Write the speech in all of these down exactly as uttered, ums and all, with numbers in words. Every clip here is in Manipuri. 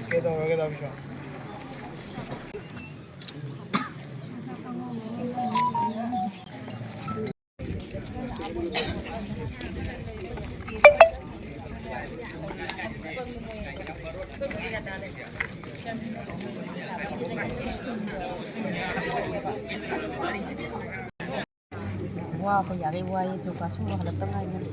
ꯀꯩꯗꯧꯔꯒꯦ ꯗꯥ ꯕꯤꯁ꯭ꯋꯥ? ꯋꯥꯕ ꯌꯥꯔꯦ, ꯋꯥꯏꯌꯦ, ꯖꯣꯕ ꯀꯥꯔꯗ ꯁꯨꯝꯕ ꯍꯜꯂꯛꯇ ꯉꯥꯏꯔꯤ꯫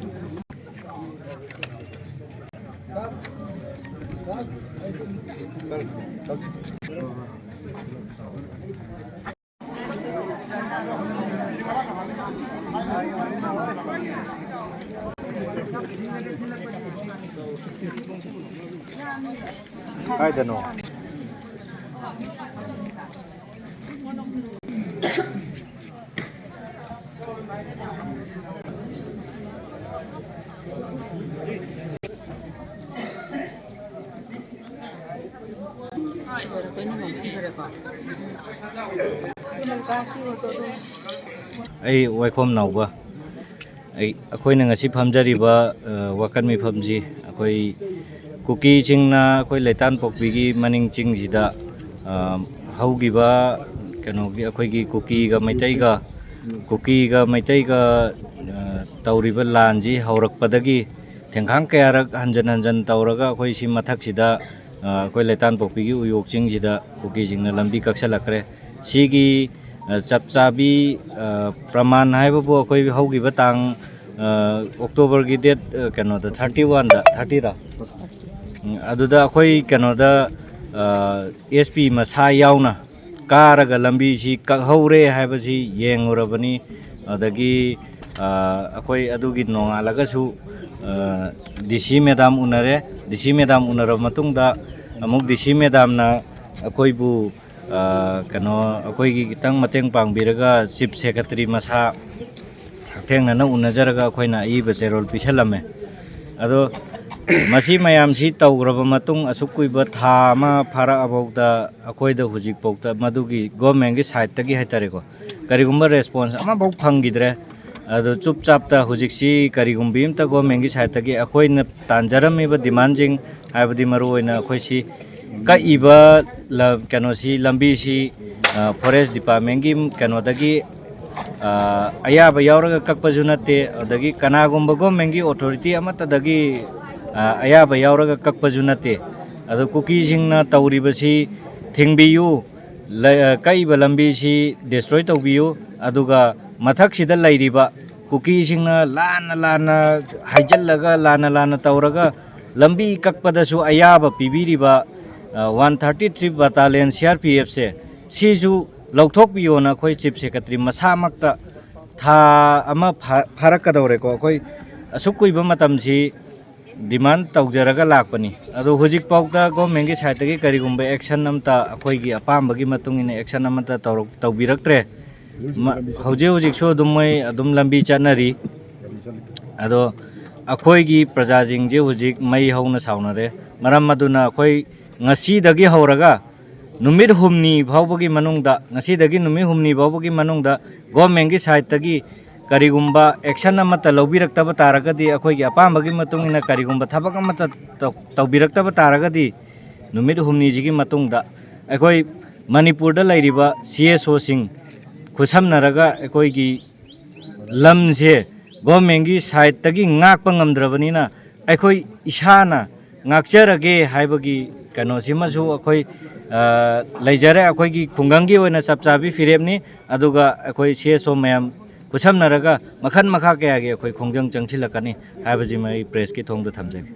ꯀꯥꯏꯗꯅꯣ? ꯑꯩ ꯋꯥꯏꯈꯣꯝ ꯅꯥꯎꯕ꯫ ꯑꯩ, ꯑꯩꯈꯣꯏꯅ ꯉꯁꯤ ꯐꯝꯖꯔꯤꯕ, ꯑ, ꯋꯥꯀꯠ ꯃꯤꯐꯝꯁꯤ ꯑꯩꯈꯣꯏ ꯀꯨꯀꯤꯁꯤꯡꯅ ꯑꯩꯈꯣꯏ ꯂꯩꯇꯥꯟꯄꯣꯛꯄꯤꯒꯤ ꯃꯅꯤꯡ ꯆꯤꯡꯁꯤꯗ, ꯑ, ꯍꯧꯈꯤꯕ ꯀꯩꯅꯣꯒꯤ ꯑꯩꯈꯣꯏꯒꯤ ꯀꯨꯀꯤꯒ ꯃꯩꯇꯩꯒ, ꯀꯨꯀꯤꯒ ꯃꯩꯇꯩꯒ, ꯑ, ꯇꯧꯔꯤꯕ ꯂꯥꯟꯁꯤ ꯍꯧꯔꯛꯄꯗꯒꯤ ꯊꯦꯡꯈꯥꯡ ꯀꯌꯥꯔꯛ ꯍꯟꯖꯟ ꯍꯟꯖꯟ ꯇꯧꯔꯒ ꯑꯩꯈꯣꯏ ꯁꯤ ꯃꯊꯛꯁꯤꯗ, ꯑ, ꯑꯩꯈꯣꯏ ꯂꯩꯇꯥꯟꯄꯣꯛꯄꯤꯒꯤ ꯎꯌꯣꯛ ꯆꯤꯡꯁꯤꯗ ꯀꯨꯀꯤꯁꯤꯡꯅ ꯂꯝꯕꯤ ꯀꯛꯁꯜꯂꯛꯈ꯭ꯔꯦ꯫ ꯁꯤꯒꯤ, ꯑ, ꯆꯞ ꯆꯥꯕꯤ, ꯑ, ꯄ꯭ꯔꯃꯥꯟ ꯍꯥꯏꯕꯕꯨ ꯑꯩꯈꯣꯏ ꯍꯧꯈꯤꯕ ꯇꯥꯡ, ꯑ, ꯑꯣꯛꯇꯣꯕꯔꯒꯤ ꯗꯦꯠ, ꯑ, ꯀꯩꯅꯣꯗ, ꯊꯥꯔꯇꯤ ꯋꯥꯟꯗ, ꯊꯥꯔꯇꯤꯔꯥ? ꯎꯝ, ꯑꯗꯨꯗ ꯑꯩꯈꯣꯏ ꯀꯩꯅꯣꯗ, ꯑ, ꯑꯦꯁ ꯄꯤ ꯃꯁꯥ ꯌꯥꯎꯅ ꯀꯥꯔꯒ ꯂꯝꯕꯤꯁꯤ ꯀꯛꯍꯧꯔꯦ ꯍꯥꯏꯕꯁꯤ ꯌꯦꯡꯉꯨꯔꯕꯅꯤ꯫ ꯑꯗꯒꯤ, ꯑ, ꯑꯩꯈꯣꯏ ꯑꯗꯨꯒꯤ ꯅꯣꯡꯉꯥꯜꯂꯒꯁꯨ, ꯑ, ꯗꯤ ꯁꯤ ꯃꯦꯗꯥꯝ ꯎꯅꯔꯦ꯫ ꯗꯤ ꯁꯤ ꯃꯦꯗꯥꯝ ꯎꯅꯔꯕ ꯃꯇꯨꯡꯗ ꯑꯃꯨꯛ ꯗꯤ ꯁꯤ ꯃꯦꯗꯥꯝꯅ ꯑꯩꯈꯣꯏꯕꯨ, ꯑ, ꯀꯩꯅꯣ, ꯑꯩꯈꯣꯏꯒꯤ ꯈꯤꯇꯪ ꯃꯇꯦꯡ ꯄꯥꯡꯕꯤꯔꯒ ꯆꯤꯐ ꯁꯦꯀ꯭ꯔꯦꯇꯔꯤ ꯃꯁꯥ ꯍꯛꯊꯦꯡꯅꯅ ꯎꯅꯖꯔꯒ ꯑꯩꯈꯣꯏꯅ ꯑꯏꯕ ꯆꯦꯔꯣꯜ ꯄꯤꯁꯜꯂꯝꯃꯦ꯫ ꯑꯗꯣ ꯃꯁꯤ ꯃꯌꯥꯝꯁꯤ ꯇꯧꯈ꯭ꯔꯕ ꯃꯇꯨꯡ, ꯑꯁꯨꯛ ꯀꯨꯏꯕ ꯊꯥ ꯑꯃ ꯐꯥꯔꯛꯑꯐꯥꯎꯗ ꯑꯩꯈꯣꯏꯗ ꯍꯧꯖꯤꯛꯐꯥꯎꯗ ꯃꯗꯨꯒꯤ ꯒꯣꯔꯃꯦꯟꯒꯤ ꯁꯥꯏꯠꯇꯒꯤ ꯍꯥꯏꯇꯥꯔꯦꯀꯣ, ꯀꯔꯤꯒꯨꯝꯕ ꯔꯦꯁꯄꯣꯟꯁ ꯑꯃꯐꯥꯎ ꯐꯪꯈꯤꯗ꯭ꯔꯦ꯫ ꯑꯗꯨ ꯆꯨꯞ ꯆꯥꯞꯇ ꯍꯧꯖꯤꯛꯁꯤ ꯀꯔꯤꯒꯨꯝꯕ ꯑꯝꯇ ꯒꯣꯔꯃꯦꯟꯒꯤ ꯁꯥꯏꯠꯇꯒꯤ ꯑꯩꯈꯣꯏꯅ ꯇꯥꯟꯖꯔꯝꯃꯤꯕ ꯗꯤꯃꯥꯟꯁꯤꯡ, ꯍꯥꯏꯕꯗꯤ ꯃꯔꯨꯑꯣꯏꯅ ꯑꯩꯈꯣꯏꯁꯤ ꯀꯛꯏꯕ ꯂ-, ꯀꯩꯅꯣꯁꯤ, ꯂꯝꯕꯤꯁꯤ, ꯑ, ꯐꯣꯔꯦꯁ ꯗꯤꯄꯥꯔꯠꯃꯦꯟꯒꯤ ꯀꯩꯅꯣꯗꯒꯤ, ꯑ, ꯑꯌꯥꯕ ꯌꯥꯎꯔꯒ ꯀꯛꯄꯁꯨ ꯅꯠꯇꯦ, ꯑꯗꯒꯤ ꯀꯅꯥꯒꯨꯝꯕ ꯒꯣꯔꯃꯦꯟꯒꯤ ꯑꯣꯊꯣꯔꯤꯇꯤ ꯑꯃꯠꯇꯗꯒꯤ, ꯑ, ꯑꯌꯥꯕ ꯌꯥꯎꯔꯒ ꯀꯛꯄꯁꯨ ꯅꯠꯇꯦ꯫ ꯑꯗꯣ ꯀꯨꯀꯤꯁꯤꯡꯅ ꯇꯧꯔꯤꯕꯁꯤ ꯊꯤꯡꯕꯤꯌꯨ, ꯂ-, ꯑ, ꯀꯛꯏꯕ ꯂꯝꯕꯤꯁꯤ ꯗꯤꯁꯇ꯭ꯔꯣꯏ ꯇꯧꯕꯤꯌꯨ, ꯑꯗꯨꯒ ꯃꯊꯛꯁꯤꯗ ꯂꯩꯔꯤꯕ ꯀꯨꯀꯤꯁꯤꯡꯅ ꯂꯥꯟꯅ ꯂꯥꯟꯅ ꯍꯥꯏꯖꯤꯜꯂꯒ, ꯂꯥꯟꯅ ꯂꯥꯟꯅ ꯇꯧꯔꯒ ꯂꯝꯕꯤ ꯀꯛꯄꯗꯁꯨ ꯑꯌꯥꯕ ꯄꯤꯕꯤꯔꯤꯕ, ꯑ, one thirty three Battalion C R P Fꯁꯦ, ꯁꯤꯁꯨ ꯂꯧꯊꯣꯛꯄꯤꯌꯣꯅ ꯑꯩꯈꯣꯏ ꯆꯤꯐ ꯁꯦꯀ꯭ꯔꯦꯇꯔꯤ ꯃꯁꯥꯃꯛꯇ ꯊꯥ ꯑꯃ ꯐꯥ-, ꯐꯥꯔꯛꯀꯗꯧꯔꯦꯀꯣ, ꯑꯩꯈꯣꯏ ꯑꯁꯨꯛ ꯀꯨꯏꯕ ꯃꯇꯝꯁꯤ ꯗꯤꯃꯥꯟ ꯇꯧꯖꯔꯒ ꯂꯥꯛꯄꯅꯤ꯫ ꯑꯗꯣ ꯍꯧꯖꯤꯛꯐꯥꯎꯗ ꯒꯣꯔꯃꯦꯟꯒꯤ ꯁꯥꯏꯠꯇꯒꯤ ꯀꯔꯤꯒꯨꯝꯕ ꯑꯦꯛꯁꯟ ꯑꯃꯇ, ꯑꯩꯈꯣꯏꯒꯤ ꯑꯄꯥꯝꯕꯒꯤ ꯃꯇꯨꯡ ꯏꯟꯅ ꯑꯦꯛꯁꯟ ꯑꯃꯇ ꯇꯧꯔꯛ-, ꯇꯧꯕꯤꯔꯛꯇ꯭ꯔꯦ꯫ ꯃ-, ꯍꯧꯖꯤꯛ ꯍꯧꯖꯤꯛꯁꯨ ꯑꯗꯨꯝ ꯃꯣꯏ ꯑꯗꯨꯝ ꯂꯝꯕꯤ ꯆꯠꯅꯔꯤ꯫ ꯑꯗꯣ ꯑꯩꯈꯣꯏꯒꯤ ꯄ꯭ꯔꯖꯥꯁꯤꯡꯁꯦ ꯍꯧꯖꯤꯛ ꯃꯩ ꯍꯧꯅ ꯁꯥꯎꯅꯔꯦ꯫ ꯃꯔꯝ ꯑꯗꯨꯅ ꯑꯩꯈꯣꯏ ꯉꯁꯤꯗꯒꯤ ꯍꯧꯔꯒ ꯅꯨꯃꯤꯠ ꯍꯨꯝꯅꯤ ꯐꯥꯎꯕꯒꯤ ꯃꯅꯨꯡꯗ, ꯉꯁꯤꯗꯒꯤ ꯅꯨꯃꯤꯠ ꯍꯨꯝꯅꯤ ꯐꯥꯎꯕꯒꯤ ꯃꯅꯨꯡꯗ ꯒꯣꯔꯃꯦꯟꯒꯤ ꯁꯥꯏꯠꯇꯒꯤ ꯀꯔꯤꯒꯨꯝꯕ ꯑꯦꯛꯁꯟ ꯑꯃꯠꯇ ꯂꯧꯕꯤꯔꯛꯇꯕ ꯇꯥꯔꯒꯗꯤ, ꯑꯩꯈꯣꯏꯒꯤ ꯑꯄꯥꯝꯕꯒꯤ ꯃꯇꯨꯡ ꯏꯟꯅ ꯀꯔꯤꯒꯨꯝꯕ ꯊꯕꯛ ꯑꯃꯠꯇ ꯇꯧ-, ꯇꯧꯕꯤꯔꯛꯇꯕ ꯇꯥꯔꯒꯗꯤ, ꯅꯨꯃꯤꯠ ꯍꯨꯝꯅꯤꯁꯤꯒꯤ ꯃꯇꯨꯡꯗ ꯑꯩꯈꯣꯏ ꯃꯅꯤꯄꯨꯔꯗ ꯂꯩꯔꯤꯕ C S Oꯁꯤꯡ ꯈꯨꯠꯁꯝꯅꯔꯒ ꯑꯩꯈꯣꯏꯒꯤ ꯂꯝꯁꯦ ꯒꯣꯔꯃꯦꯟꯒꯤ ꯁꯥꯏꯠꯇꯒꯤ ꯉꯥꯛꯄ ꯉꯝꯗ꯭ꯔꯕꯅꯤꯅ, ꯑꯩꯈꯣꯏ ꯏꯁꯥꯅ ꯉꯥꯛꯆꯔꯒꯦ ꯍꯥꯏꯕꯒꯤ ꯀꯩꯅꯣꯁꯤꯃꯁꯨ ꯑꯩꯈꯣꯏ, ꯑ, ꯂꯩꯖꯔꯦ꯫ ꯑꯩꯈꯣꯏꯒꯤ ꯈꯨꯡꯒꯪꯒꯤ ꯑꯣꯏꯅ ꯆꯞ ꯆꯥꯕꯤ ꯐꯤꯔꯦꯞꯅꯤ꯫ ꯑꯗꯨꯒ ꯑꯩꯈꯣꯏ C S O ꯃꯌꯥꯝ ꯈꯨꯠꯁꯝꯅꯔꯒ ꯃꯈꯜ ꯃꯈꯥ ꯀꯌꯥꯒꯤ ꯑꯩꯈꯣꯏ ꯈꯣꯡꯖꯪ ꯆꯪꯁꯤꯜꯂꯛꯀꯅꯤ ꯍꯥꯏꯕꯁꯤꯃ ꯑꯩ ꯄ꯭ꯔꯦꯁꯀꯤ ꯊꯣꯡꯗ ꯊꯝꯖꯒꯦ꯫